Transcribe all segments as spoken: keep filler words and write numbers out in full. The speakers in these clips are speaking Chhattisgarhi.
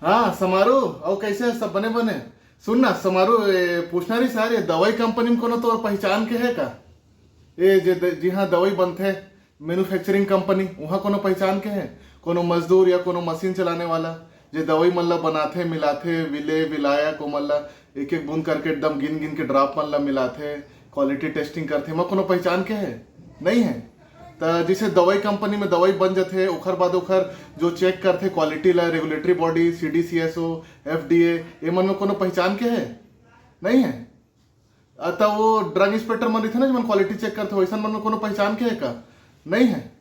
हाँ समारू, अउ कैसे है? सब बने बने? सुन ना समारू, ए, पूछना रही सारे, दवाई कंपनी में कोनो तोर पहचान के है का? ए जे द- जिहाँ दवाई बनथे, मैन्युफैक्चरिंग कंपनी, उहाँ कोनो पहचान के है? कोनो मजदूर या कोनो मशीन चलाने वाला, जे दवाई मन ला बनाथे, मिलाथे, विले विलायक, ओमन ला एक एक बूंद करके एकदम गिन गिन के ड्रॉप मन ला मिलाथे, क्वालिटी टेस्टिंग करथे, मैं कोनो पहचान के है? नहीं है। त जैसे दवाई कंपनी में दवाई बन जथे, ओखर बाद ओखर जो चेक करथे क्वालिटी ला, regulatory body, C D S C O, F D A, ये मन में कोनो पहचान के है? नहीं है। अ, त वो ड्रग इंस्पेक्टर मन रहिथे ना, जेमन क्वालिटी चेक करथे, वैसन मन में कोनो पहचान के है का? नहीं है।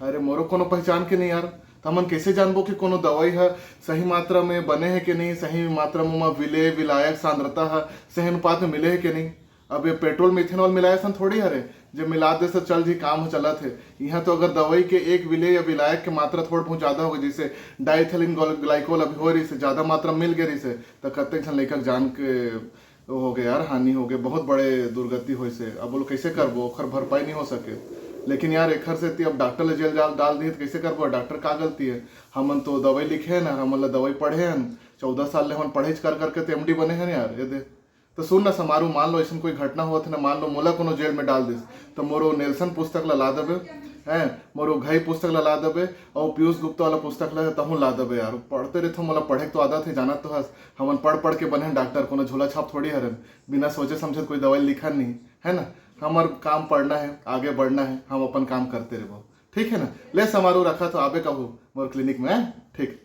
अरे मोरो कोनो पहचान के नहीं यार। त हमन कैसे जानबो कि कोनो दवाई ह सही मात्रा में बने है कि नहीं, सही मात्रा में ओमा विले विलायक सांद्रता ह सही अनुपात में मिले है कि नहीं? अब ये पेट्रोल में इथेनॉल मिलाए सन थोड़ी हरे, जे मिला दे से चल जी, काम ह चलत है। यहाँ तो अगर दवाई के एक विले या विलायक के मात्रा थोड़ बहुत ज्यादा हो गई, जैसे डाइथिलीन ग्लाइकोल अभी हो रही से, ज्यादा मात्रा में मिल गई रही से, तो कतेक झन लइका के जान के वो हो गए यार, हानि हो गए, बहुत बड़े दुर्गति होइसे। अब वो लोग कैसे करबो, ओखर भरपाई नहीं हो सके। लेकिन यार एखर सेती अब डॉक्टर ले जेल डाल डाल दिए तो कैसे करबो? डॉक्टर का गलती है? हमन तो दवाई लिखे हैं ना, हमन ला दवाई पढ़े हैं, चौदह साल ले हमन पढ़ेच कर करके तो एम डी बने हैं यार। ये दे तो सुन ना समारू, मान लो ऐसन कोई घटना होत है ना, मान लो मोला कोनो जेल में डाल दिस, तो मोरो नेल्सन पुस्तक ला ला देबे, हैं, मोरो घई पुस्तक ला ला देबे, और पीयूष गुप्ता वाला पुस्तक ला तहूँ ला देबे यार। पढ़ते रहिथो, मोला पढ़े के तो आदत है, जानत तो हस, हमन पढ़ पढ़ के बने डॉक्टर, कोनो झोला छाप थोड़ी हरन। बिना सोचे समझे कोई दवाई लिखन नहीं, है ना? हमर काम पढ़ना है, आगे बढ़ना है, हम अपन काम करते रहबो, ठीक है ना? ले समारू रखत हो, आबे कहू मोर क्लिनिक में, हैं? ठीक।